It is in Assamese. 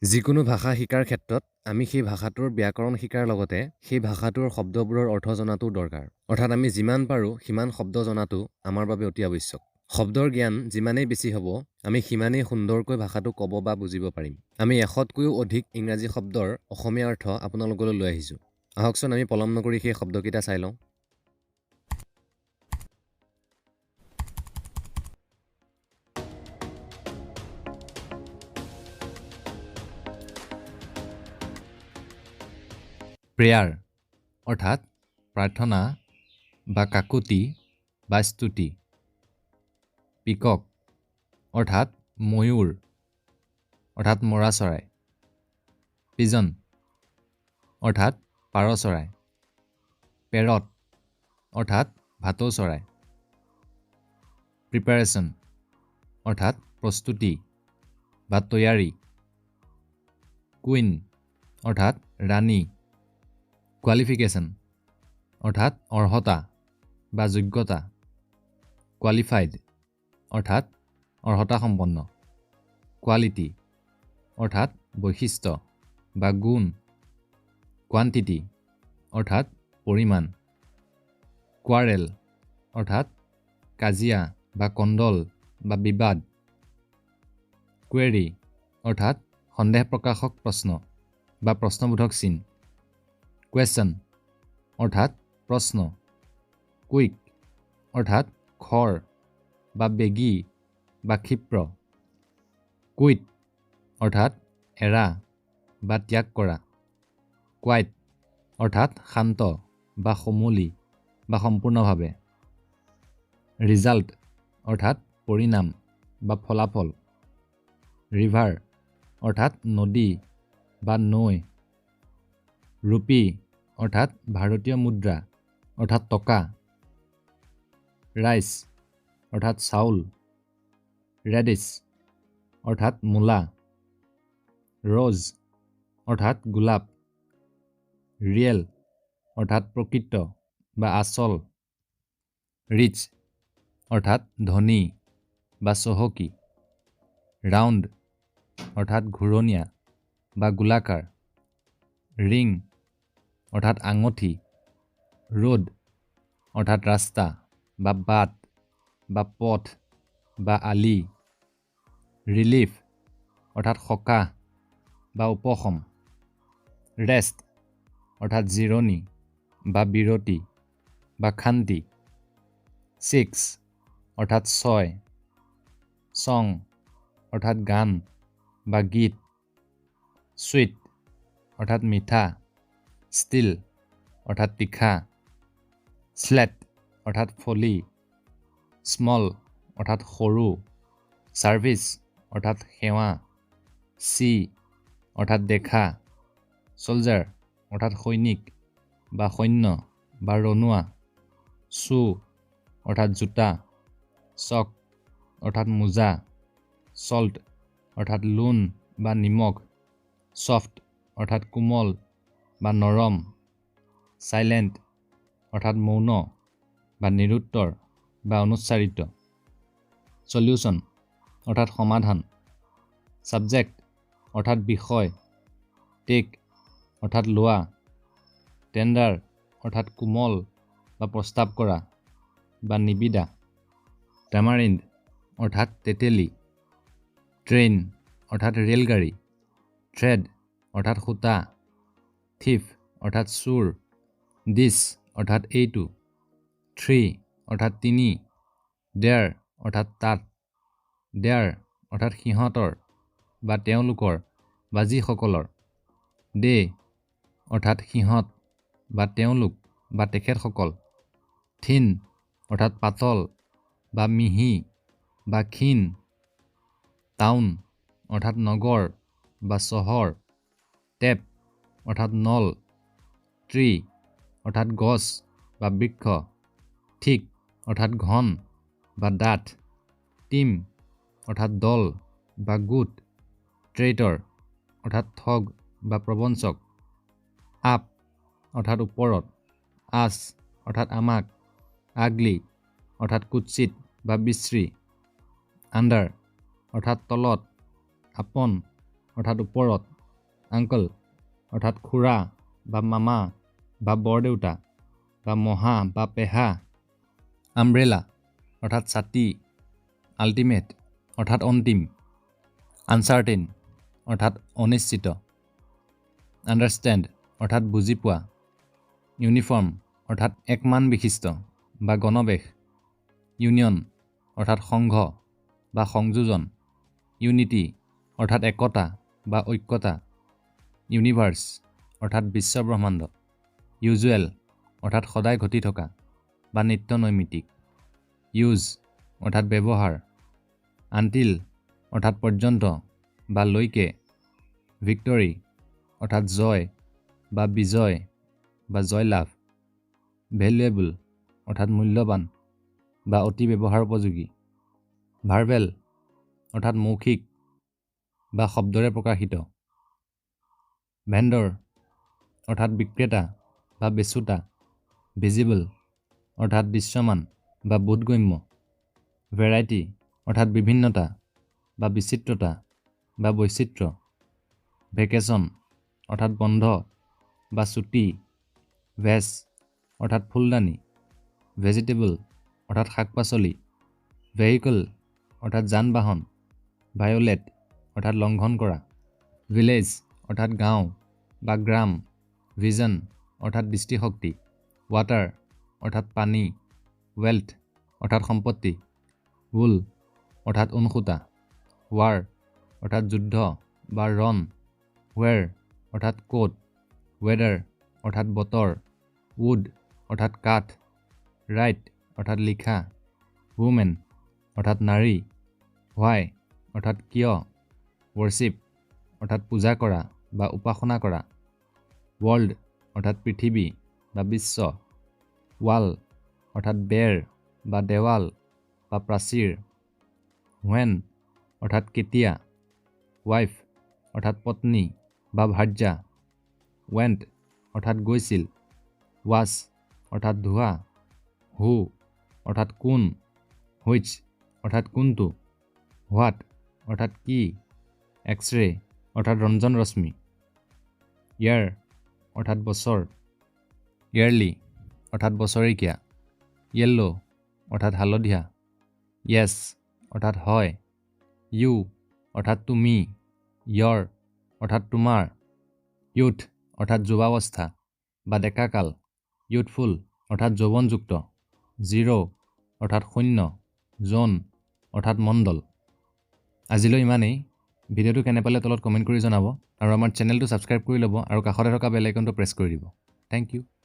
যিকোনো ভাষা শিকাৰ ক্ষেত্ৰত আমি সেই ভাষাটোৰ ব্যাকৰণ শিকাৰ লগতে সেই ভাষাটোৰ শব্দবোৰৰ অৰ্থ জনাটোও দৰকাৰ। অৰ্থাৎ আমি যিমান পাৰোঁ সিমান শব্দ জনাটো আমাৰ বাবে অতি আৱশ্যক। শব্দৰ জ্ঞান যিমানেই বেছি হ'ব, আমি সিমানেই সুন্দৰকৈ ভাষাটো ক'ব বা বুজিব পাৰিম। আমি 100তকৈও অধিক ইংৰাজী শব্দৰ অসমীয়া অৰ্থ আপোনালোকলৈ লৈ আহিছোঁ। আহকচোন, আমি পলম নকৰি সেই শব্দকেইটা চাই লওঁ। প্ৰেয়াৰ অৰ্থাৎ প্ৰাৰ্থনা বা কাকূতি বা স্তুতি। পিকক অৰ্থাৎ ময়ূৰ অৰ্থাৎ ম'ৰা চৰাই। পিজন অৰ্থাৎ পাৰ চৰাই। পেৰট অৰ্থাৎ ভাটৌ চৰাই। প্ৰিপাৰেশ্যন অৰ্থাৎ প্ৰস্তুতি বা তৈয়াৰী। কুইন অৰ্থাৎ ৰাণী। কোৱালিফিকেশ্যন অৰ্থাৎ অৰ্হতা বা যোগ্যতা। কোৱালিফাইড অৰ্থাৎ অৰ্হতাসম্পন্ন। কোৱালিটি অৰ্থাৎ বৈশিষ্ট্য বা গুণ। কোৱাণ্টিটি অৰ্থাৎ পৰিমাণ। কোৱাৰেল অৰ্থাৎ কাজিয়া বা কন্দল বা বিবাদ। কুৱেৰী অৰ্থাৎ সন্দেহ প্ৰকাশক প্ৰশ্ন বা প্ৰশ্নবোধক চিন। কুৱেশ্যন অৰ্থাৎ প্ৰশ্ন। কুইক অৰ্থাৎ খৰ বা বেগী বা ক্ষিপ্ৰ। কুইট অৰ্থাৎ এৰা বা ত্যাগ কৰা। কোৱাইট অৰ্থাৎ শান্ত বা সমূলি বা সম্পূৰ্ণভাৱে। ৰিজাল্ট অৰ্থাৎ পৰিণাম বা ফলাফল। ৰিভাৰ অৰ্থাৎ নদী বা নৈ। ৰুপি অৰ্থাৎ ভাৰতীয় মুদ্ৰা অৰ্থাৎ টকা। ৰাইচ অৰ্থাৎ চাউল। ৰেডিছ অৰ্থাৎ মূলা। ৰ'জ অৰ্থাৎ গোলাপ। ৰিয়েল অৰ্থাৎ প্ৰকৃত বা আচল। ৰিচ অৰ্থাৎ ধনী বা চহকী। ৰাউণ্ড অৰ্থাৎ ঘূৰণীয়া বা গোলাকাৰ। ৰিং অৰ্থাৎ আঙঠি। ৰোড অৰ্থাৎ ৰাস্তা বা বাট বা পথ বা আলি। ৰিলিফ অৰ্থাৎ সকাহ বা উপশম। ৰেষ্ট অৰ্থাৎ জিৰণি বা বিৰতি বা ক্ষান্তি। ছিক্স অৰ্থাৎ ছয়। ছং অৰ্থাৎ গান বা গীত। চুইট অৰ্থাৎ মিঠা। ষ্টিল অৰ্থাৎ তীখা। শ্লেট অৰ্থাৎ ফলি। স্মল অৰ্থাৎ সৰু। ছাৰ্ভিচ অৰ্থাৎ সেৱা। চি অৰ্থাৎ দেখা। চ'লজাৰ অৰ্থাৎ সৈনিক বা সৈন্য বা ৰণুৱা। শ্বু অৰ্থাৎ জোতা। চক অৰ্থাৎ মোজা। চল্ট অৰ্থাৎ লোণ বা নিমখ। চফ্ট অৰ্থাৎ কোমল বা নৰম। চাইলেণ্ট অৰ্থাৎ মৌন বা নিৰুত্তৰ বা অনুচ্চাৰিত। চলিউশ্যন অৰ্থাৎ সমাধান। ছাবজেক্ট অৰ্থাৎ বিষয়। টেক অৰ্থাৎ লোৱা। টেণ্ডাৰ অৰ্থাৎ কোমল বা প্ৰস্তাৱ কৰা বা নিবিদা। টেমাৰিণ্ড অৰ্থাৎ তেতেলী। ট্ৰেইন অৰ্থাৎ ৰেলগাড়ী। থ্ৰেড অৰ্থাৎ সূতা। থিফ অৰ্থাৎ চোৰ। দিছ অৰ্থাৎ এইটো। থ্ৰী অৰ্থাৎ তিনি। There অৰ্থাৎ তাত। There অৰ্থাৎ সিহঁতৰ বা তেওঁলোকৰ বা যিসকলৰ। দে অৰ্থাৎ সিহঁত বা তেওঁলোক বা তেখেতসকল। থিন অৰ্থাৎ পাতল বা মিহি বা ক্ষীণ। টাউন অৰ্থাৎ নগৰ বা চহৰ। টেপ অৰ্থাৎ নল। ট্ৰী অৰ্থাৎ গছ বা বৃক্ষ। থিক অৰ্থাৎ ঘন বা ডাঠ। টীম অৰ্থাৎ দল বা গোট। ট্ৰেইটৰ অৰ্থাৎ ঠগ বা প্ৰবঞ্চক। আপ অৰ্থাৎ ওপৰত। আছ অৰ্থাৎ আমাক। আগলি অৰ্থাৎ কুৎসিত বা বিশ্ৰী। আণ্ডাৰ অৰ্থাৎ তলত। আপন অৰ্থাৎ ওপৰত, আংকল অৰ্থাৎ খুৰা বা মামা বা বৰদেউতা বা মহা বা পেহা, আমব্ৰেলা অৰ্থাৎ ছাতি, আল্টিমেট অৰ্থাৎ অন্তিম, আনচাৰ্টেইন অৰ্থাৎ অনিশ্চিত, আণ্ডাৰষ্টেণ্ড অৰ্থাৎ বুজি পোৱা, ইউনিফৰ্ম অৰ্থাৎ একমান বিশিষ্ট বা গণবেশ, ইউনিয়ন অৰ্থাৎ সংঘ বা সংযোজন, ইউনিটি অৰ্থাৎ একতা বা ঐক্যতা, ইউনিভাৰ্ছ অৰ্থাৎ বিশ্বব্ৰহ্মাণ্ড, ইউজুৱেল অৰ্থাৎ সদায় ঘটি থকা বা নিত্য নৈমিত্তিক, ইউজ অৰ্থাৎ ব্যৱহাৰ, আনটিল অৰ্থাৎ পৰ্যন্ত বা লৈকে, ভিক্টৰী অৰ্থাৎ জয় বা বিজয় বা জয়লাভ, ভেলুৱেবল অৰ্থাৎ মূল্যৱান বা অতি ব্যৱহাৰ উপযোগী, ভাৰ্বেল অৰ্থাৎ মৌখিক বা শব্দৰে প্ৰকাশিত, ভেণ্ডৰ অৰ্থাৎ বিক্ৰেতা বা বেচোঁতা, ভিজিবল অৰ্থাৎ দৃশ্যমান বা বোধগম্য, ভেৰাইটি অৰ্থাৎ বিভিন্নতা বা বিচিত্ৰতা বা বৈচিত্ৰ্য, ভেকেশ্যন অৰ্থাৎ বন্ধ বা ছুটী, ভেছ অৰ্থাৎ ফুলদানি, ভেজিটেবল অৰ্থাৎ শাক পাচলি, ভেহিকল অৰ্থাৎ যান বাহন, ভায়'লেট অৰ্থাৎ লংঘন কৰা, ভিলেজ অৰ্থাৎ গাঁও বা গ্ৰাম, ভিজন অৰ্থাৎ দৃষ্টিশক্তি, ৱাটাৰ অৰ্থাৎ পানী, ৱেল্থ অৰ্থাৎ সম্পত্তি, ৱুল অৰ্থাৎ ঊনসূতা, ৱাৰ অৰ্থাৎ যুদ্ধ বা ৰণ, হুৱেৰ অৰ্থাৎ ক'ত, ৱেডাৰ অৰ্থাৎ বতৰ, উড অৰ্থাৎ কাঠ, ৰাইট অৰ্থাৎ লিখা, ৱুমেন অৰ্থাৎ নাৰী, হোৱাই অৰ্থাৎ কিয়, ৱৰশ্বিপ অৰ্থাৎ পূজা কৰা বা উপাসনা কৰা, ৱৰ্ল্ড অৰ্থাৎ পৃথিৱী বা বিশ্ব, ৱাল অৰ্থাৎ বেৰ বা দেৱাল বা প্ৰাচীৰ, when অৰ্থাৎ কেতিয়া, ৱাইফ অৰ্থাৎ পত্নী বা ভাৰ্যা, ৱেণ্ট অৰ্থাৎ গৈছিল, ৱাছ অৰ্থাৎ ধোৱা, হু অৰ্থাৎ কোন, which অৰ্থাৎ কোনটো, what অৰ্থাৎ কি, এক্স-ৰে অৰ্থাৎ ৰঞ্জন ৰশ্মি, ইয়েৰ অৰ্থাৎ বছৰ, ইয়েৰলি অৰ্থাৎ বছৰেকীয়া, য়েল্ল' অৰ্থাৎ হালধীয়া, য়েছ অৰ্থাৎ হয়, ইউ অৰ্থাৎ তুমি, য়ৰ অৰ্থাৎ তোমাৰ, য়ুথ অৰ্থাৎ যুৱাৱস্থা বা ডেকাকাল, য়ুথফুল অৰ্থাৎ যৌৱনযুক্ত, জিৰ' অৰ্থাৎ শূন্য, জ'ন অৰ্থাৎ মণ্ডল। আজিলৈ ইমানেই। ভিডিঅ'টো কেনে পালে তলত কমেণ্ট কৰি জনাব আৰু আমাৰ চেনেলটো ছাবস্ক্ৰাইব কৰি ল'ব আৰু কাষতে থকা বেল আইকনটো প্ৰেছ কৰি দিব। Thank U.